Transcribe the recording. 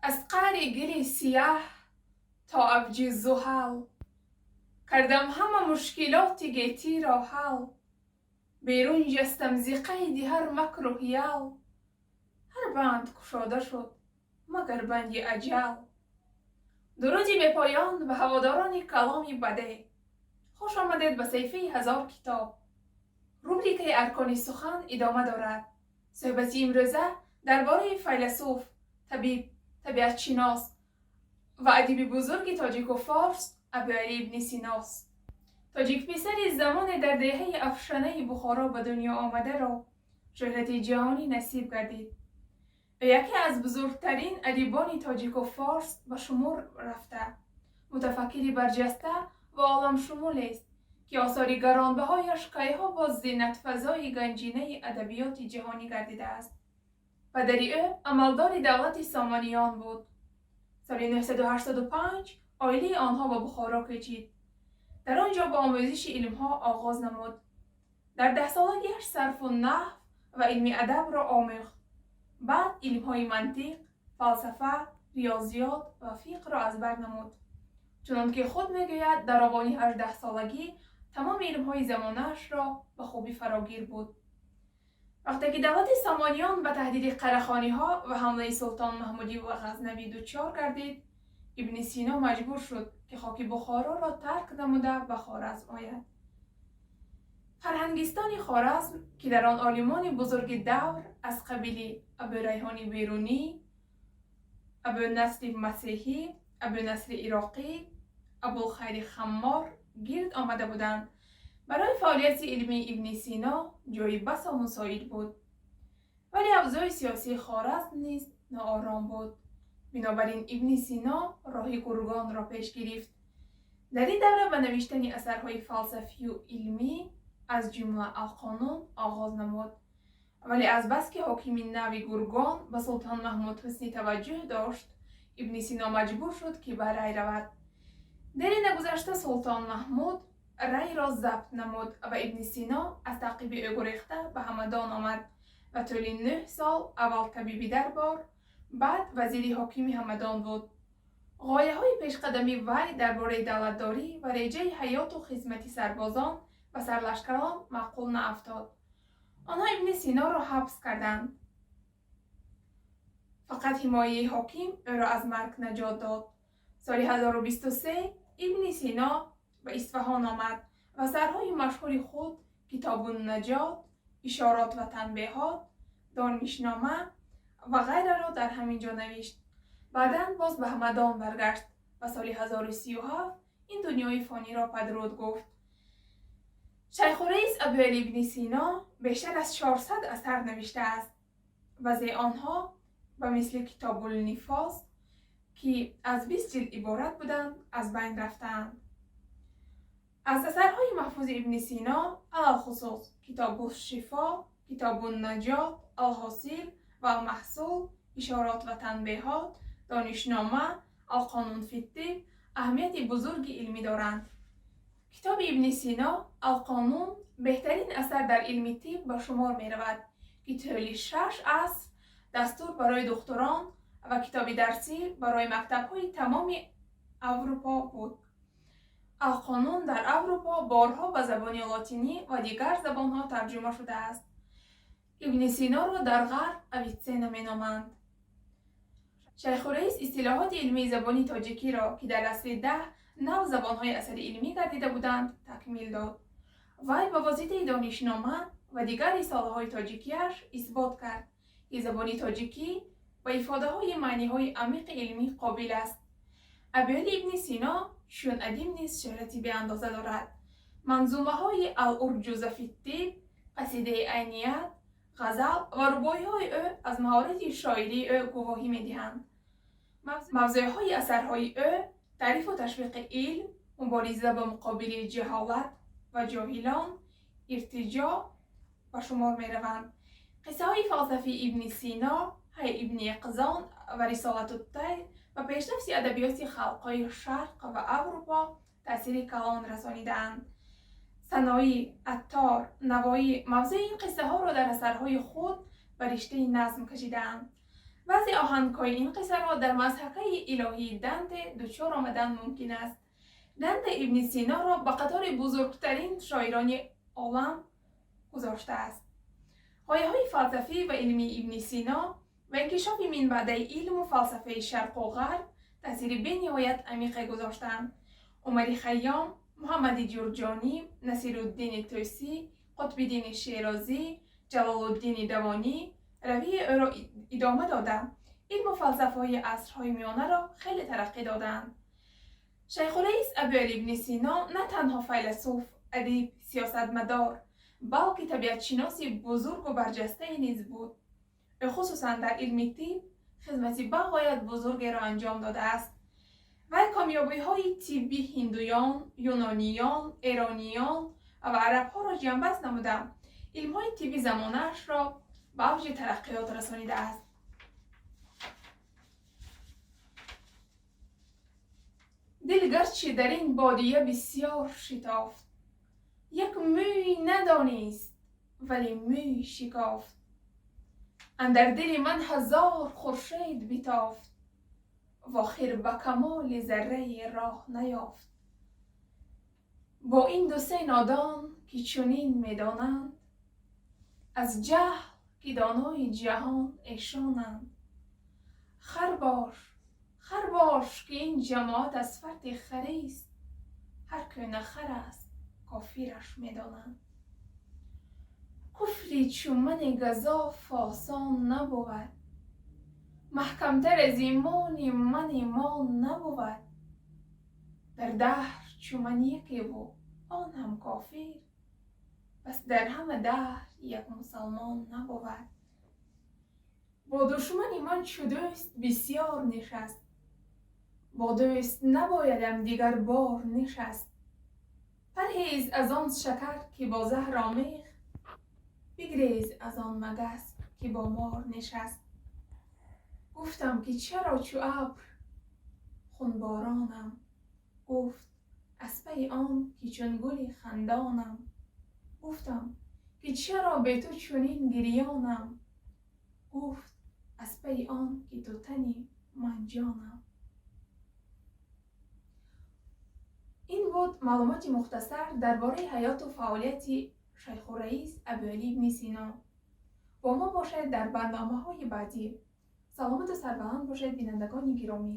Аз қаъри гили сияҳ то авҷи зуҳал кардам ҳама мушкилоти гетиро ҳал. Берун ҷастам зи қайди ҳар макру ҳиял, ҳар банд кушода шуд, магар банди аҷал. Дуруди бепоён ба ҳаводорони каломи бадеъ. Хуш омадед ба саҳифаи «Ҳазор китоб». Рубрикаи «Аркони сухан» идома дорад. Суҳбати имрӯза дар бораи файласуф, табиб, табиатшинос ва адиби бузурги тоҷику форс Абуалӣ ибни Синост. Тоҷикписари замоне дар деҳаи Афшанаи Бухоро ба дунё омадаро шӯҳрати ҷаҳонӣ насиб гардид. Ӯ яке аз бузургтарин адибони тоҷику форс ба шумор рафта, мутафаккири барҷаста ва оламшумулест, ки осори гаронбаҳояш кайҳо боз зинатфазои ганҷинаи адабиёти ҷаҳонӣ гардидааст. Падари ӯ амалдори давлати Сомониён буд. Соли 985 оилаи онҳо ба Бухоро кӯчид. Дар он ҷо ба омӯзиши илмҳо оғоз намуд. Дар 10-солагиаш сарфу наҳв ва илми адабро омӯхт. Баъд илмҳои мантиқ, фалсафа, риёзиёт ва фиқҳро аз бар намуд. Чунон ки худ мегӯяд, дар овони 18-солагӣ тамоми илмҳои замонаашро ба хубӣ фарогир буд. Вақте ки давлати Сомониён ба таҳдиди Қарахониҳо ва ҳамлаи Султон Маҳмуди Ғазнавӣ дучор гардид, Ибни Сино маҷбур шуд, ки хоки Бухороро тарк намуда, ба Хоразм ояд. Фарҳангистони Хоразм, ки дар он олимони бузурги давр аз қабили Абурайҳони Берунӣ, Абунасри Масеҳӣ, Абунасри Ироқӣ, Абулхайри Хаммор гирд омада буданд, барои фаъолияти илмии Ибни Сино ҷои басо мусоид буд. Вале авзои сиёсии Хоразм низ ноором буд. Бинобар ин Ибни Сино роҳи Гургонро пеш гирифт. Дар ин давра ба навиштани асарҳои фалсафию илмӣ, аз ҷумла Алқонун, оғоз намуд. Вале азбаски ҳокими нави Гургон ба Султон Маҳмуд ҳусни таваҷҷӯҳ дошт, Ибни Сино маҷбур шуд, ки ба Рай равад. Дере нагузашта Султон Маҳмуд Райро забт намуд ва Ибни Сино аз таъқиби ӯ гурехта ба Ҳамадон омад ва тӯли 9 сол аввал табиби дарбор, баъд вазири ҳокими Ҳамадон буд. Ғояҳои пешқадами вай дар бораи давлатдорӣ ва реҷаи ҳаёту хизмати сарбозон ба сарлашкарон маъқул наафтод. Онҳо Ибни Синоро ҳабс карданд. Фақат ҳимояи ҳоким ӯро аз марг наҷот дод. Соли 1023 Ибни Сино ба Исфаҳон омад ва асарҳои машҳури худ Китобуннаҷот, Ишорот ва танбеҳот, Донишнома ва ғайраро дар ҳамин ҷо навишт. Баъдан боз ба Ҳамадон баргашт ва соли 1037 ин дунёи фониро падруд гуфт. Шайхураис Абуалӣ ибни Сино бештар аз 400 асар навиштааст. Баъзеи онҳо, ба мисли Китобулнифоз, ки аз 20 ҷилд иборат буданд, аз байн рафтаанд. Аз асарҳои маҳфузи Ибни Сино алалхусус Китобушшифо, Китобуннаҷот, Алҳосил ва Алмаҳсул, Ишорот ва танбеҳот, Донишнома, Алқонун фиттиб аҳамияти бузурги илмӣ доранд. Китоби Ибни Сино Алқонун беҳтарин асар дар илми тиб ба шумор меравад, ки тӯли шаш аср дастур барои духтурон ва китоби дарсӣ барои мактабҳои тамоми Аврупо буд. Алқонун дар Аврупо борҳо ба забони лотинӣ ва дигар забонҳо тарҷума шудааст. Ибни Синоро дар Ғарб Авитсена меноманд. Шайхураис истилоҳоти илмии забони тоҷикиро, ки дар асри 10 нав забонҳои асари илмӣ гардида буданд, такмил дод. Вай ба воситаи Донишнома ва дигар рисолаҳои тоҷикиаш исбот кард, ки забони тоҷикӣ ба ифодаҳои маъниҳои амиқи илмӣ қобил аст. Абуалӣ ибни Сино чун адиб низ шӯҳрати беандоза дорад. Манзумаҳои Ал-Урҷуза фиттиб, Қасидаи Айният, ғазал ва рубоиҳои ӯ аз маҳорати шоирии ӯ гувоҳӣ медиҳанд. Мавзӯъҳои асарҳои ӯ таърифу ташвиқи илм, мубориза ба муқобили ҷаҳолат ва ҷоҳилон, иртиҷоъ ба шумор мераванд. Қиссаҳои фалсафии Ибни Сино, Ҳай ибни Яқзон ва Рисолатут-Тайр ба пешрафти адабиёти халқҳои Шарқ ва Аврупо таъсири калон расонидаанд. Саноӣ, Аттор, Навоӣ мавзӯи ин қиссаҳоро дар асарҳои худ ба риштаи назм кашидаанд. Баъзе оҳангҳои ин қиссаро дар мазҳакаи илоҳии Данте дучор омадан мумкин аст. Данте Ибни Синоро ба қатори бузургтарин шоирони олам гузоштааст. Ғояҳои фалсафӣ ва илмии Ибни Сино ва инкишофи минбаъдаи илму фалсафаи Шарқу Ғарб таъсири бениҳоят амиқе гузоштанд. Умари Хайём, Муҳаммади Ҷурҷонӣ, Насируддини Тӯсӣ, Қутбиддини Шерозӣ, Ҷалолуддини Давонӣ равияи ӯро идома дода, илму фалсафаҳои асрҳои миёнаро хеле тараққӣ додаанд. Шайхураис Абуалӣ ибни Сино на танҳо файласуф, адиб, сиёсатмадор, балки табиатшиноси бузургу барҷастае низ буд. Ӯ хусусан дар илми тиб хизмати бағоят бузургеро анҷом додааст. Вай комёбиҳои тибби ҳиндуён, юнониён, эрониён ва арабҳоро ҷамъбаст намуда, илмҳои тибби замонаашро ба авҷи тараққиёт расонидааст. Дил гарчи дар ин бодия бисёр шитофт, як мӯй надонист, вале мӯй шикофт. Андар дили ман ҳазор хуршед битофт, вохир ба камоли заррае роҳ наёфт. Бо ин ду-се нодон, ки чунин медонанд, аз ҷаҳл ки донои ҷаҳон эшонанд. Хар бош, хар бош, ки ин ҷамоат аз фарти харист, ҳар кӯ на хар аст, кофираш медонанд. Куфри чу мани газоф осон набувад, маҳкамтар аз имони мани мол набувад. Дар даҳр чу ман якеву он ҳам кофир, пас дар ҳама даҳр як мусалмон набувад. Бо душмани ман чу дӯст бисёр нишаст, бо дӯст набоядам дигар бор нишаст. Парҳез аз он шакар, ки бо заҳр омехт, бигрез аз он магас, ки бо мор нишаст. Гуфтам, ки чаро чу абр хунборонам, гуфт: аз пайи он, ки чун гули хандонам. Гуфтам, ки чаро бе ту чунин гирёнам, гуфт: аз пайи он, ки ту тани ман ҷонам. Ин буд маълумоти мухтасар дар бораи ҳаёту фаъолияти Шайхураис Абуалӣ ибни Сино. Бо мо бошед дар барномаҳои баъдӣ. Саломату сарбаланд бошед, бинандагони гиромӣ.